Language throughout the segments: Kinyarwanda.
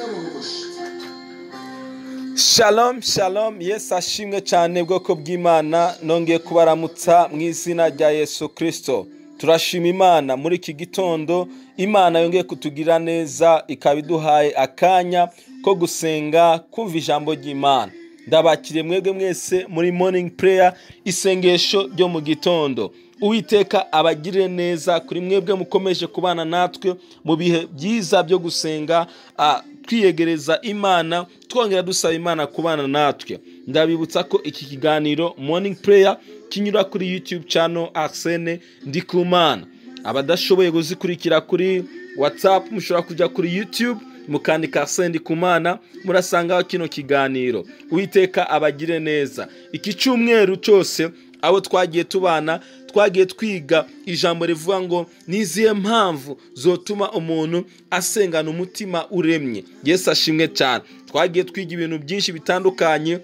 رو بکشید. Shalom shalom, Yesu ashimwe cyane. Bwoko bw'Imana, nongeye kubaramutsa mu izina rya Yesu Kristo. Turashima Imana muri iki gitondo, Imana yongeye kutugira neza, ikaba iduhaye akanya ko gusenga, kumva ijambo ry'Imana. Ndabakiriye mwebwe mwese muri morning prayer, isengesho ryo mu gitondo. Uwiteka abagirire neza kuri mwebwe mukomeje kubana natwe mu bihe byiza byo gusenga, twiyegereza Imana, twongera dusaba Imana kubana natwe. Ndabibutsa ko iki kiganiro morning prayer kinyura kuri YouTube channel Arsene Ndikumana. Abadashoboye kuzikurikira kuri WhatsApp, mushobora kujya kuri YouTube mukandika Arsene Ndikumana, murasangaho kino kiganiro. Uwiteka abagire neza. Iki cyumweru cyose abo twagiye tubana, twagiye twiga ijambo rivuga ngo nizihe mpamvu zotuma umuntu asengana umutima uremye. Yesu ashimwe cyane. Twagiye twiga ibintu byinshi bitandukanye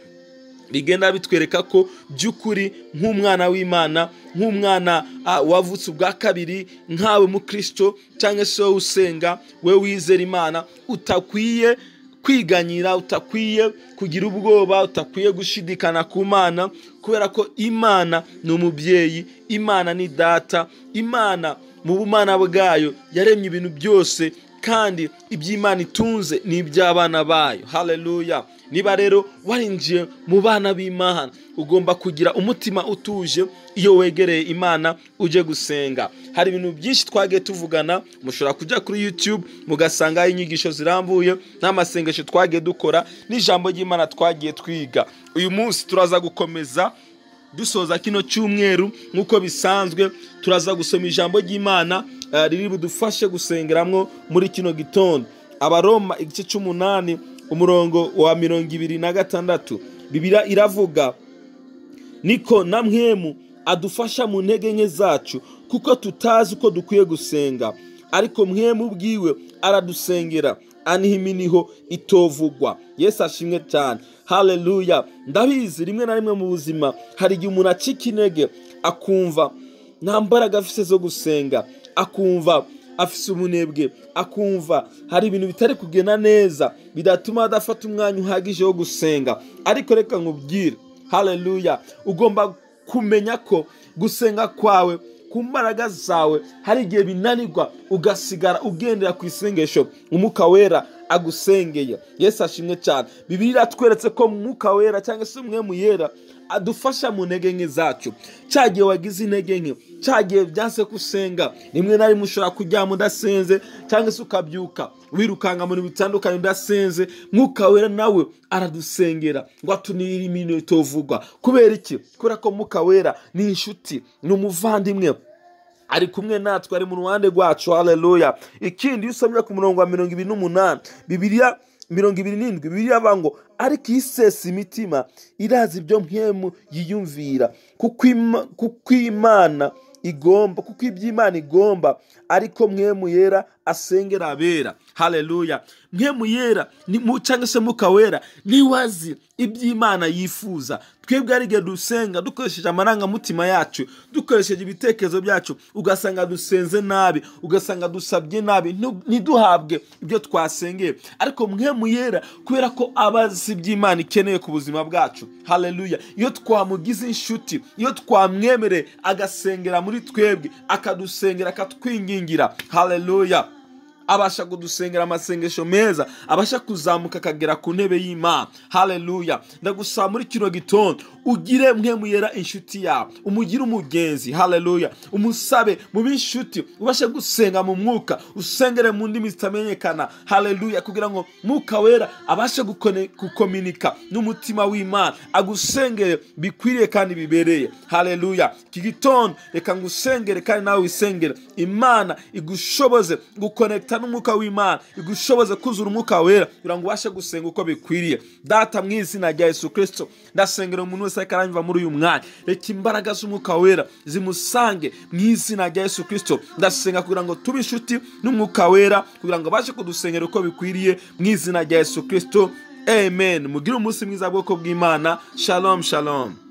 bigenda bitwereka ko by'ukuri nk'umwana w'Imana, nk'umwana wavutse ubwa kabiri, nkawe mukristo cyangwa se wowe usenga, we wizera Imana, utakwiye kwiganyira, utakwiye kugira ubwoba, utakwiye gushidikana ku Mana, kubera ko Imana ni umubyeyi, Imana ni data, Imana mu bumana bwayo yaremye ibintu byose, kandi iby'Imana itunze ni iby'abana bayo. Haleluya. Niba rero warinjiye mu bana b'Imana, ugomba kugira umutima utuje iyo wegereye Imana uje gusenga. Hari ibintu byinshi twagiye tuvugana, mushobora kujya kuri YouTube mugasangaho inyigisho zirambuye n'amasengesho twagiye dukora n'ijambo ry'Imana twagiye twiga. Uyu munsi turaza gukomeza dusoza kino cyumweru nk'uko bisanzwe, turaza gusoma ijambo ry'Imana riri budufashe gusengeramwo muri kino gitondo. Abaroma igice c'umunani umurongo wa 26, Bibiliya iravuga niko na mwemu adufasha mu ntege nke zacu, kuko tutazi uko dukwiye gusenga, ariko mwemu ubwiwe aradusengera aniha iminiho itovugwa. Yesu ashimwe cyane. Haleluya. Ndabizi rimwe na rimwe mu buzima hari igihe umuntu acika intege, akumva nta mbaraga afise zo gusenga, akumva afise umunebwe, akumva hari ibintu bitari kugenda neza bidatuma adafata umwanya uhagije wo gusenga. Ariko reka nkubwire, haleluya, ugomba kumenya ko gusenga kwawe ku mbaraga zawe hari igihe binanirwa, ugasigara ugendera ku isengesho Umwuka Wera agusengeye. Yesu ashimwe cyane. Bibiliya iratweretse ko Umwuka Wera cyangwa se Umwemu Yera adufasha mu ntege nke zacu. Cya gihe wagize intege nke, cya gihe byanse gusenga, rimwe na rimwe ushobora kuryama udasenze, cyangwa se ukabyuka wirukanga mu bintu bitandukanye udasenze, Mwuka Wera nawe aradusengera ngo atunire iminwe itovugwa. Kubera iki? Kubera ko Mwuka Wera ni inshuti, ni umuvandimwe, ari kumwe natwe, ari mu ruhande rwacu. Haleluya. Ikindi, iyo usomye ku murongo wa 28, Bibiliya 27, Bibiliya ivuga ngo ariko isesa imitima irazi ibyo mpwemu yiyumvira, kuko Imana igomba, kuko iby'Imana igomba, ariko mwemu yera asengera abera. Haleluya. Mwemu yera cyangwa se Mwuka Wera niwe azi iby'Imana yifuza. Twebwe ari igihe dusenga dukoresheje amarangamutima yacu, dukoresheje ibitekerezo byacu, ugasanga dusenze nabi, ugasanga dusabye nabi, ntiduhabwe ibyo twasengeye. Ariko mwemu yera, kubera ko aba azi iby'Imana ikeneye ku buzima bwacu, haleluya, iyo twamugize inshuti, iyo twamwemereye agasengera muri twebwe, akadusengera, akatwingingira, haleluya, abasha kudusengera amasengesho meza, abasha kuzamuka akagera ku ntebe y'Imana. Haleluya. Ndagusaba muri kino gitondo ugire mwemu yera inshuti yawe, umugire umugenzi. Haleluya. Umusabe mube inshuti, ubashe gusenga mu mwuka, usengere mu ndimi zitamenyekana. Haleluya, kugira ngo Mwuka Wera abashe gukominika n'umutima w'Imana, agusengere bikwiriye kandi bibereye. Haleluya. Iki gitondo reka ngusengere kandi nawe wisengere, Imana igushoboze gukonekta n'umwuka w'Imana, igushoboze kuzura Umwuka Wera kugira ngo ubashe gusenga uko bikwiriye. Data, mu izina rya Yesu Kristo, ndasengera umuntu wese ariko aranyumva muri uyu mwanya, reka imbaraga z'Umwuka Wera zimusange mu izina rya Yesu Kristo. Ndasenga kugira ngo tube inshuti n'Umwuka Wera, kugira ngo abashe kudusengera uko bikwiriye mu izina rya Yesu Kristo. Amen. Mugire umunsi mwiza, bwoko bw'Imana. Shalom shalom.